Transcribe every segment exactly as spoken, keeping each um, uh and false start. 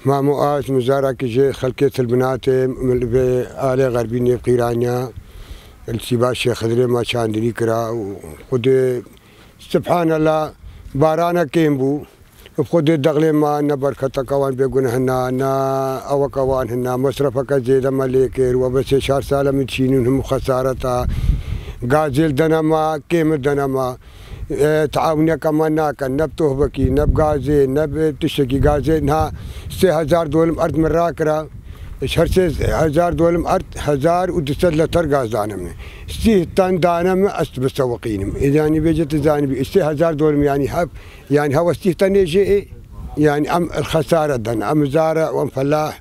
Mamo, ez mizarekî ji xelkê Tilbinatê, min li vê alê xerbî nêvqîraniya, li Sîba Şêx Xidrê me çandinî kira û Xwedê, Subhanallah, barana kêm bû. Bi Xwedê dexlê me ne berketeke wan bêguneh hina, ne eweke wan hina, mesrefeke zêde me lê kir, we bi sê çar sale min dişînin hemû xesaret e. Gazê li dene me, kêm dene me. E, teawuneke me nakin, ne bi tohbekî, ne bi gazê, ne bi tiştekî gazê. Niha sê hezar dolim erd min rakira. Ji her sê hezar dolim erd, hezar û du sed leter gaz dane min. Sîh ten dane min, ez dibisewiqînim. Ê, yanî bêje tu zanibî, sê hezar dolim yanî hev, yanî hewa sîh tenê jê ê. Yanî em li xesare din, em zar e û em felah,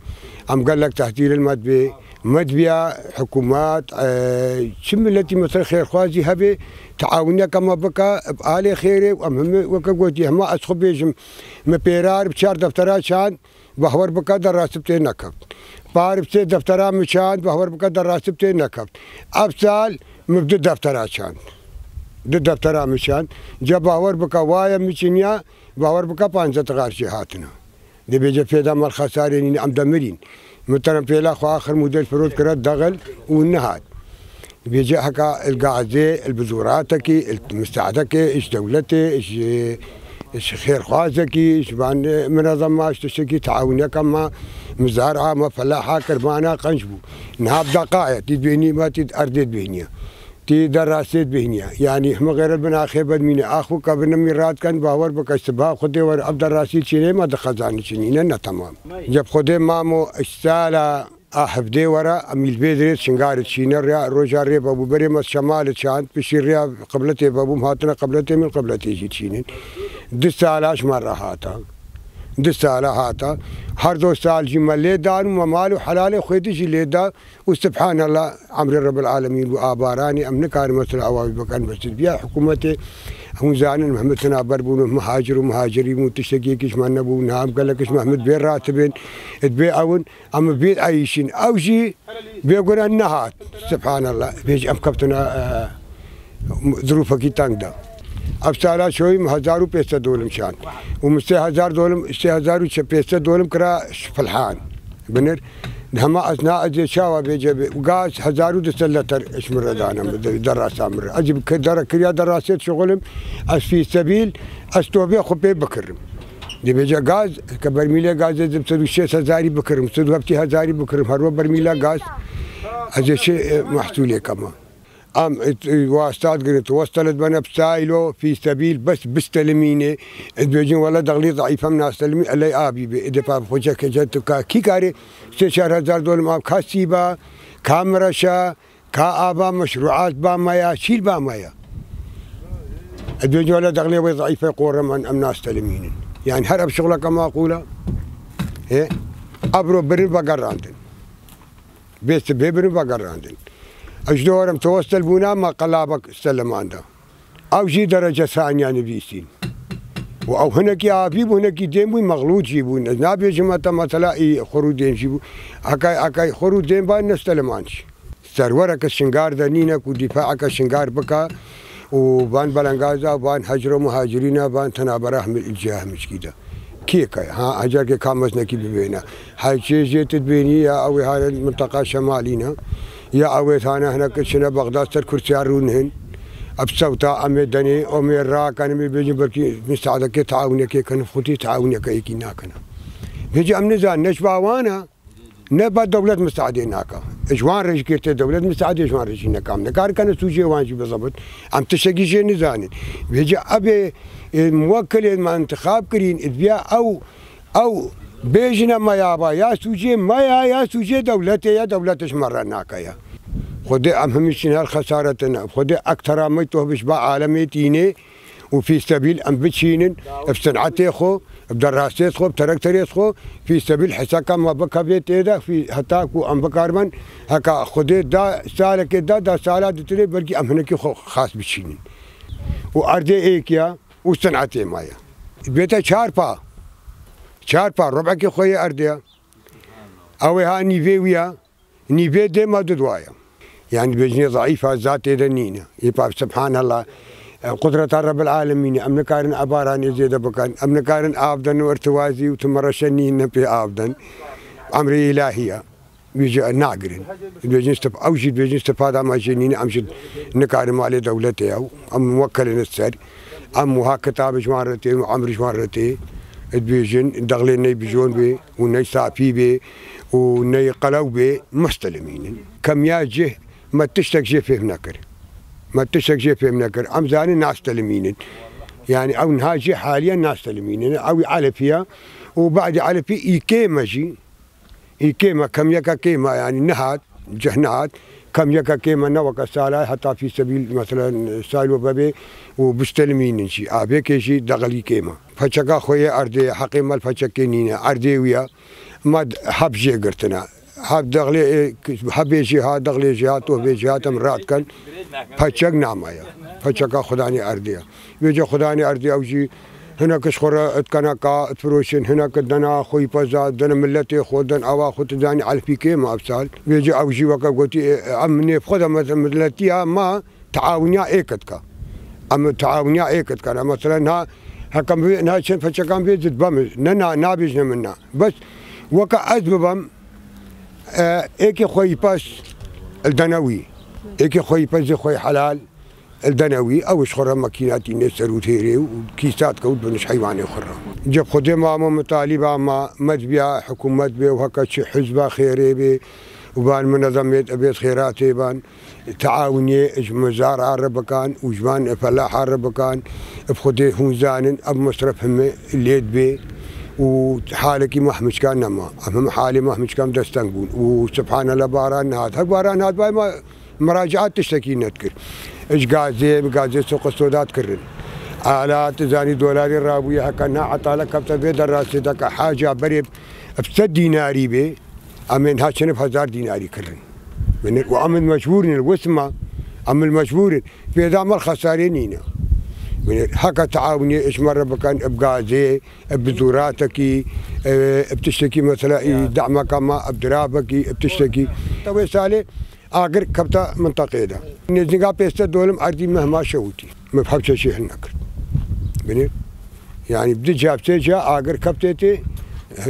em gelek tehdîr li me dibê. Me dibiya hikûmet, e, çi miletî mesela xêrxwazî hebe, teawuneke me bike, bi alê xêrê û em hemî weke gotî, hema ez xwe bêjim, me pêrar bi çar deftera çand, bahwer bike derasib tê nekeft. Par bi sê deftera min çand, bahwer bike derasib tê nekeft. Ev sal min bi du deftera çand. Du deftera min çand. Ca bahwer bike waye min çiniya, bahwer bike panzdeh tixar jê hatine. Dibêje pêda me li xesarê nîne, em demirîn. Min te re pêla xwe axir model firot kire dexil û nehat. Dibêje heka il gazê, il bizûratekî, il mistehdekê, iş dewletê, iş, iş xêrxwazekî, iş van, e, minezema, iş tiştekî teawuneke me, mizar a me, felaha, kirbana, qenc bû. Niha bi deqayet, tî dibêhnî me, tî erdê dibêhniye. Tî derasê dibêhniye. Yanî hemû xêret bin axê bedmîne. Axwe ke binimî radiken, bawer bike, siba Xwedê were, ev derasî çînê me di xezanî çinîne, ne temam. Ceb Xwedê mamo, îşsala a hevdê were, em î li vê dirêt şingar çîne, rêya roja rê vebû, berê me şemal çand, piştî rêya qibletê vebûm, hatine qibletê min, qibletê jî çînin. Du sala ji me re hata. Du sala hata. Her du sal jî me lê dan û me mal û helalê xwedî jî lê da. Û subhanallah, emrê Rebbil Alemîn bû, a baranî, em nikarin mesela ewa wî bikin, bes biya hikûmetê, hûn zanin, em hemî tena ber bûn, muhacir û muhacirî bûn, tiştekî yekî ji me nebû, niha em gelek ji me hemî dibê ratibin, dibê ewin, em bi bîr eyîşin. Ew jî bêgunan nehat, subhanallah, bêjî em keftine, e, zirûfekî teng de. Ev sala çoyî min hezar û pênc sed dolim çand. Û min sê hezar dolim, sê hezar û pênc sed dolim kira ji Filhan. Binir. Hema ez na ez ê çawa bêce bê. Gaz hezar û du sed leter ji min re dane min, de-, derasa min re. Ez jî bi ke-, dere kiriya derasê dişixulim, ez fî sebîl, ez tobê xwe pê bikirim. Dibêje gaz, ke bermîlê gazê di sed û şêst hezarî bikirim, sed û heftê hezarî bikirim, her we bermîla gaz, ez ê çi, e, mehsûlê kema. Em, e, e, wastat girin, tu westelet bene bi saylo, fî sebîl, bes bistelimîne. E, dibêjin wele dexlî zeîf em nastelimî, eley abî bê. E, depa xwe çeke tu ka, kî karê sê çar hezar dolim av, ka sîba, ka mireşa, ka ava meşruat ba me ya, çîl ba me ya. E, dibêjin wele dexlê wê zeîfe qoreman em nastelimînin. Yani her ev şixleke maqûla. He? Ebro birin vegerandin. Bê sibê birin vegerandin. Ez ji dorim tewestel bûna me qelabek selemanda. Ew jî derece saniya nivîsîn. Û ew hinekî avî bû, hinekî dêm bû, mexlût jî bûn. Ez nabêjim me te mesela î xur û dêm jî bû. Hekay, hekay xur û dêm ba nesteleman jî. Serwereke şingar de nîne ku dîfaeke şingar bika û van belengaza, van hecro muhacirîna, van tenabera hemil ilciya hemiçkî de. Kê ke, ha, hecerkê ka meznekî bibêne. Her çê jê tu dibênî ya ew ê hane minteqa şemalî ne. Ya ew ê hane hinek çine Bexdad ser kursiya rûnihin. Ev sewta em ê denê, em ê rakin, em ê bêjin belkî misadekê taawunekê kin, xutî taawuneke yekî nakin. Bêjî em nizanin, ne ji ba wan e. Ne ba dewlet misadê naka. Ji wan re jî girtê dewlet misadê ji wan re jî neka. Em nikarin kene sûcê wan jî bizebit. Em tiştekî jê nizanin. Vêca ebê, e, muwekilên me intixab kirîn, dibiya ew, ew bêjine me ya ba, ya sûcê me ya, ya sûcê dewletê ya, dewlet ji me re nake ya. Xwedê em hemî çin her xesaretine. Xwedê ek teramey toh bi ji ba alemê tînê. Û fî sebîl em biçînin, bi sinetê xwe, bi derasê xwe, bi terekterê xwe, fî sebîl heseka me bikevê tê de, fî-, heta ku em bikaribin, heka Xwedê da salekê da, da sala ditirê, belkî em hinekî xwe xas biçînin. Û erdê êk ya, û sinetê me ye. Bête çar pa, çar pa, rubekê xwe yê erdê ye. Ew ê ha nîvê wî ye. Nîvê dê ma du dua ye. Yani bêjinê zeîf a, zatê de nîne. Ê pa, subhanallah, Qudreta Rebbil Alemînê, em nikarin ebaranê zêde bikin, em nikarin av den û irtiwazî û timereşenî ne pê av den. Emrê îlahî ye. Wî jî nagirin. Dibêjin stip-, ew jî dibêjin stifada me jê nîne, em jî nikarin malê dewletê ye û em muwekkelin ser. Em wiha kitab ji wan re tê û emr ji wan re tê. Dibêjin dexlê ney bijon bê û ney sapî bê û ney qelew bê, mustelimînin. Kemiya cih me tiştek jê fêm nekir. Me tiştek jê fêm nekir. Em zanin nastelimînin. Yani ew niha jî haliyen nastelimînin. Ew î Elifî ye û badî Elifî î kêm e jî. Î kêm e, kemiyeke kêm e, yani nihat, cih nihat. Kemiyeke kêm e, ne weke sala, heta fî sebîl, meselen, sal we bebe û bistelimînin jî. Avêkê jî dexlî kêm e. Peçeka xwe yê erdê, heqê me li peçekê nîne, erdê wî ye. Me d-, heb jê girtine. Heb dexlê, e, hebê jê hat, dexlê jê hat, tohbê jê hat, em radikin. Peçek namaye. Peçeka xudanê erdê ye. Vêca xudanê erdê ew jî hinek ji xwe re dikeneka difiroşin, hinek dena xwe yî peza, dene miletê xwe, den awa xwe, tu zanî Elifî kêm e ev sal. Vêca ew jî weke gotî, e, em nêv xwe de me-, miletiya me, Teawiniya êk dike. Em teawiniya êk dikin. Em mesela niha hekem bi, niha çend peçekan bê zid bem. Ne, na, nabêjne min na. Bes weke ez bibem, e, êkê xwe yî pes li dene wî. Êkê xwe yî pes zê xwe yî helal li dene wî. Ew ji xwe re makînatî nê ser û hêrê û kîsa dikewt bin ji heywanê xwe re. Ceb xwedê ma me mitalîba ma, me dibiya hikûmet bê û heke çi hizba xêrê bê û ban minezemê ebêt xêratê ban. Teawinê ji mizar a re bikan û ji van felaha re bikan, bi Xwedê hûn zanin, ev mesref heme lê dibe û halekî mehmiçkan nema. Em heme halê mehmiçkan desteng bûn û subhanallah baran nehat. Hek baran hat bay ma meraciat tiştekî nedikir. Ji gazê, bi gazê soqe sodat kirin. Alat, zanî dolarê rabûye heka na etale kefte vê derasê deke haca berê bi sed dînarî bê. Em ê niha çend hezar dînarî kirin. Binêr, û em li mecbûr in, wisa em li mecbûr in. Pêda me xesarê nîne. Binêr, heke teawinê ji me re bikin, bi gazê, bi zûratekî, bi tiştekî mesela î demeka me, bi dirabekî, bi tiştekî. Te wê salê agir kefta minteqê de. Nêzîka pênc sed dolim erdî mehma şewitî. Me bi hevçe şêhr nekir. Binêr. Yani bi du ca, bi sê ca agir kefte tê,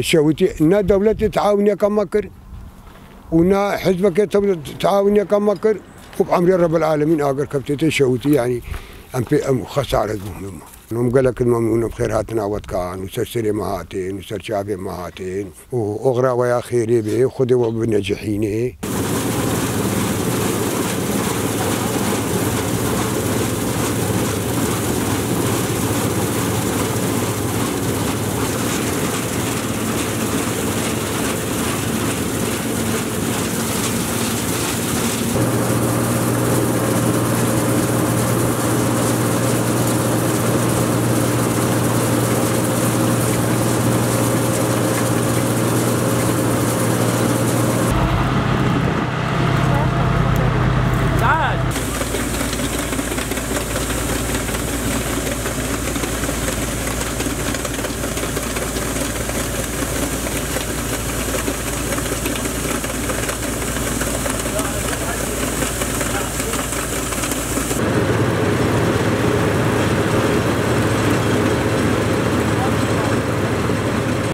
şewitî. Ne dewletê teawineka me kir û ne hizbeke tew-, teawineka me kir û bi emrê Rebbil Alemîn agir kefte tê şewitî. Yani em pê em xesaret bûn bi me. Em gelek memnûn im xêr hatina we dikan û ser serê me hatên û ser çavê me hatên û oxira we ya xêrê bê, Xwedê we binecihînê.